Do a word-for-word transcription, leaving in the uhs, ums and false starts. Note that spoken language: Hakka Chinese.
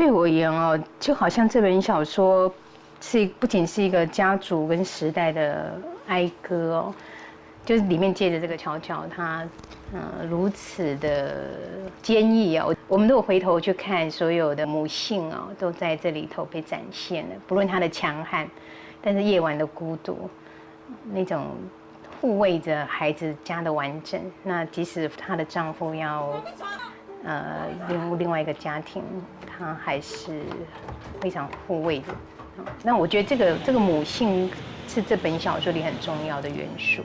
对我而言哦，就好像这本小说是不仅是一个家族跟时代的哀歌哦，就是里面借着这个巧巧她呃如此的坚毅哦。我们如果回头去看所有的母性哦，都在这里头被展现了，不论她的强悍，但是夜晚的孤独，那种护卫着孩子家的完整。那即使她的丈夫要呃另另外一个家庭，她还是非常护卫的。那我觉得这个这个母性是这本小说里很重要的元素。